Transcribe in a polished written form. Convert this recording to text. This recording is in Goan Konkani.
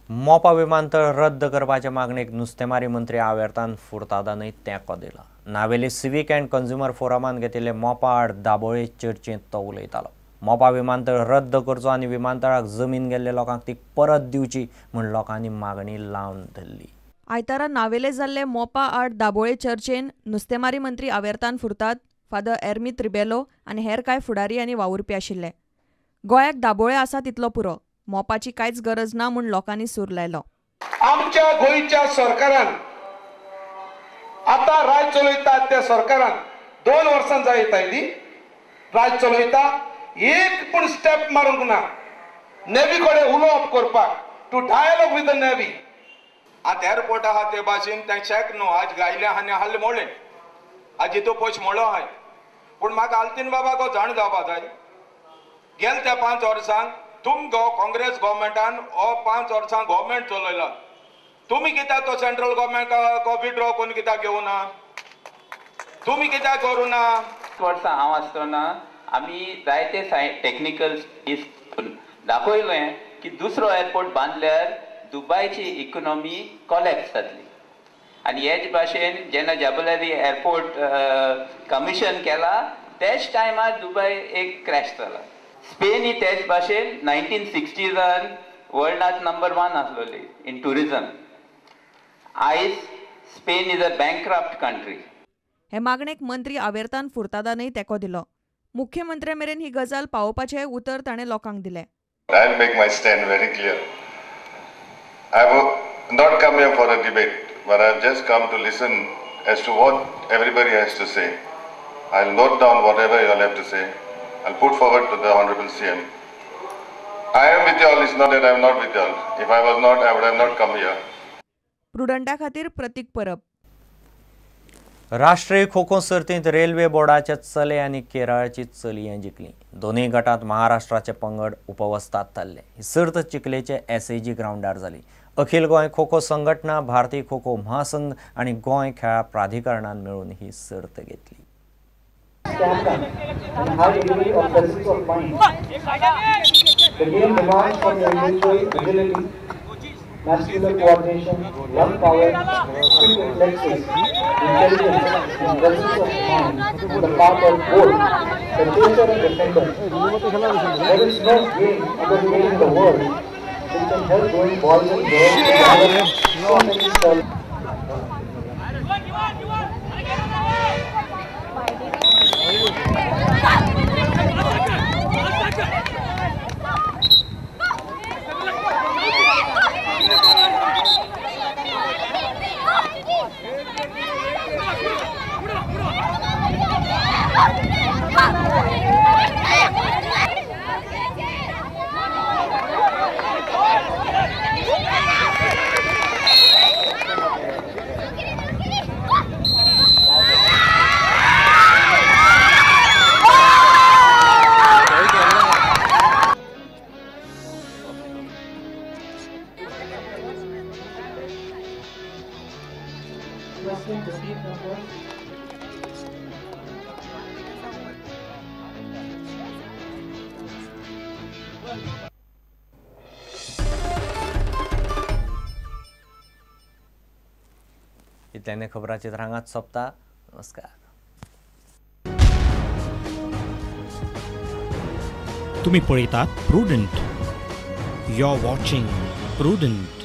मोपा विमानतळ रद्द करपाचे मागणेक नुस्तेमारी मंत्री आवेर्तान फुर्तादानय तेंको दिला. नावेली सिवीक अँड कंज्युमर फोरमान घेतिल्ले मोपा आड दाबोळे चर्चेंत तो उलयतालो. मोपा विमानतळ रद्द करचो आनी विमानतळाक जमीन गेल्ले लोकांक ती परत दिवची म्हूण लोकांनी मागणी लावन धरली. आयतारा नावेले जाल्ले मोपा आड दाबोळे चर्चेन नुस्तेमारी मंत्री आवेर्तान फुर्ताद, फादर एर्मित रिबेलो आनी हेर कांय फुडारी आनी वावुरपी आशिल्ले. गोंयाक दाबोळे आसा तितलो पुरो, मोपाची कांयच गरज ना म्हूण लोकांनी सूर लायलो. आमच्या गोंयच्या सरकारान आता राज चलयता त्या सरकारान 2 वर्सां जायत आयली राज चलयता, एक पूण स्टेप मारूंक ना नेवी कडेन उलोवप करपाक, to dialogue with the navy. आतां एअरपोर्ट आहा ते भाशेन तें शेक न्हू, आज गायलें आनी हाडलें मोडलें, आज हितू पयशे मोडलो आहाय. पूण म्हाका आल्तीन बाबा जाण जावपा जाय, गेले त्या 5 वर्सांक तुमगो काँग्रेस गव्हर्मेंटान हो 5 वर्सां गव्हर्मेंट चलयला, तुमी कित्याक तो सेंट्रल गव्हर्मेंट विड्रॉ करून कित्याक घेवना, तुमी कित्याक करूं ना? वर्सां हांव आसतना आमी जायते टॅक्निकल दाखयलें की दुसरो एअरपोर्ट बांदल्यार दुबायची इकॉनॉमी कॉलॅप्स जातली. आनी हेच भाशेन जेन्ना जाबुलारी एअरपोर्ट कमिशन केला त्याच टायमार दुबाय एक क्रॅश जाला. स्पेन ही तेच भाशेन 1960s वर्ल्डात नंबर 1 आसलोली इन ट्युरिजम. आयज Spain is a bankrupt country. हे मागणेक मंत्री आवेर्तान फुर्तादानय तेंको दिलो. मुख्यमंत्र्या मेरेन ही गजाल पावोवपाचें उतर ताणें लोकांक दिलें. I'll make my stand very clear. I have not come here for a debate, but I have just come to listen as to what everybody has to say. I'll note down whatever you all have to say. I'll put forward to the Honorable CM. I am with you all. It's not that I am not with you all. If I was not, I would have not come here. प्रुडंटा खातीर प्रतीक परब. राष्ट्रीय खो खो सर्तींत रेल्वे बोर्डाचे चले आनी केरळाची चलयां जिखली. दोनूय गटांत महाराष्ट्राचे पंगड उपवस्तात थारले. ही सर्त चिखलेचे SAG ग्रावंडार जाली. अखिल गोंय खो खो संघटना, भारतीय खो खो महासंघ आनी गोंय खेळां प्राधिकरणान मेळून ही सर्त घेतली. Muscular coordination, lung power, quick reflexes, intelligence, and presence of mind on the part of both the chaser and defender. There is no game other game in the world which can help growing boys and girls to develop so many talents. इतल्याने खबराचे रांगात सोंपता. नमस्कार. तुम्ही पळयतात Prudent. You are watching Prudent.